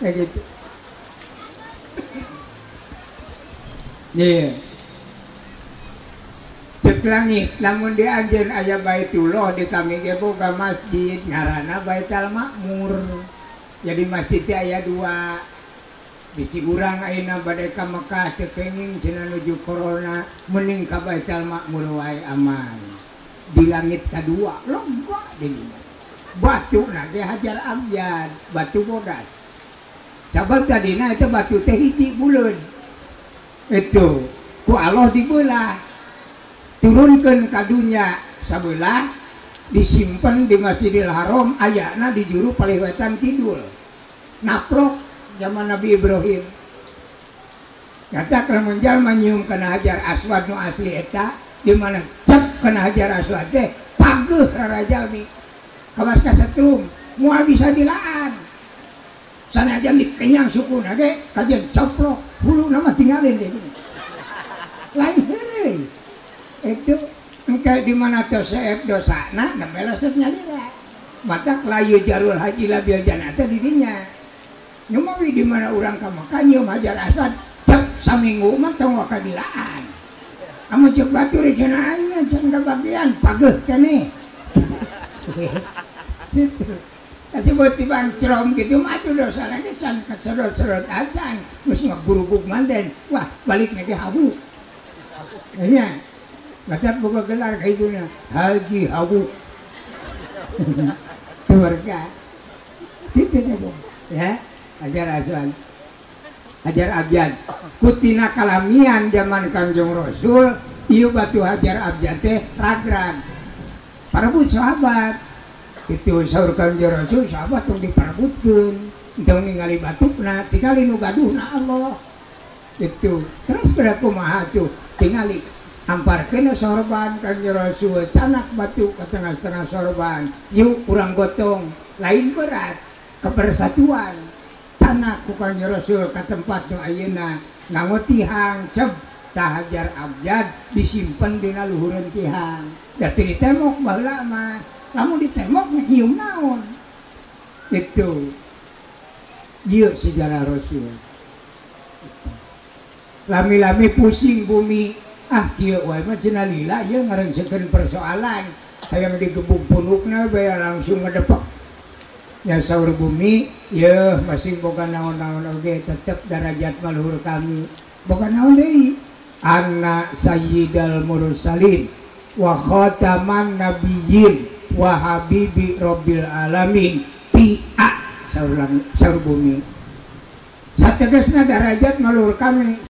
Kayak gitu. Iya. Cek langit lamun di anjeun aya Baitullah di kami ge boga masjid ngaranna Baitul Makmur. Jadi masjid teh aya dua. Bisi urang ayeuna bade ka Mekah teu kenging cenah nuju corona mending ka Baitul Makmur wae aman. Di langit kadua lega di dinya. Batu na ge Hajar Abyad, batu bodas. Sabab tadina eta batu teh hiji buleud. Itu ku Allah dibelah. Turunkan ka dunya sabelah disimpan di Masjidil Haram ayana di juru palih wetan kidul. Naprok zaman Nabi Ibrahim. Kata lamun jalma nyium kana Hajar Aswad nu asli eta di mana cep kana Hajar Aswad teh pageuh rarajalmi. Kawas kasetrum moal bisa dilaan. Sanajan dikenyang sukuna ge kajian coplok huluna mah tinggalin deui. Lain heureuy. Itu engke di mana teh seep dosana nembe resep nyalira. Matak layu jarul haji labil jannah teh di dinya. Nyumawi di mana urang ka Mekah nyium Hajar Aswad cep saminggu mah tong waka dilaan. Amun ceuk batur cenah aing can kabagian pageuh keneh. Gitu. Kasih buat dibancrom gitu mah atuh dosa lagi can kecerot-cerot acan geus ngagurugug manten. Wah, balik lagi hawu. Nya. Baca boga gelar ka hidungna Haji Hawu. Keluarga. Gitu saja. Ya, Hajar Aswad. Hajar Abyad. Kutina kalamian zaman Kangjeng Rasul, ieu batu Hajar Abyad teh ragrag. Parebut sahabat. Itu saur Kangjeng Rasul sahabat tong diparebutkeun, tong ningali batukna, tingali nu gaduhna Allah. Itu. Terus pada kumaha tuh tingali amparkeun sorban Kangjeng Rasul canak batu ke tengah-tengah sorban. Yuk urang gotong, lain berat kebersatuan. Canak ku Kangjeng Rasul ka tempat nu ayeuna nganggo tihang cep tah Hajar Abyad disimpen dina luhureun tihang. Da teu ditemok baheula mah. Lamun ditemok nyium naon. Itu. Ieu sejarah Rasul. Lami-lami pusing bumi. Ah kieu wae mah cenah lila ieu ngareungsekeun persoalan. Hayang digebug punukna bae langsung ngedepek. Nya saur bumi, yeuh masing boga naon-naon oge tetep darajat maluhur kami. Boga naon deui? Anna sayyidal mursalin wa khataman nabiyyin wa habibi rabbil alamin. Pia saur bumi. Sategasna darajat maluhur kami.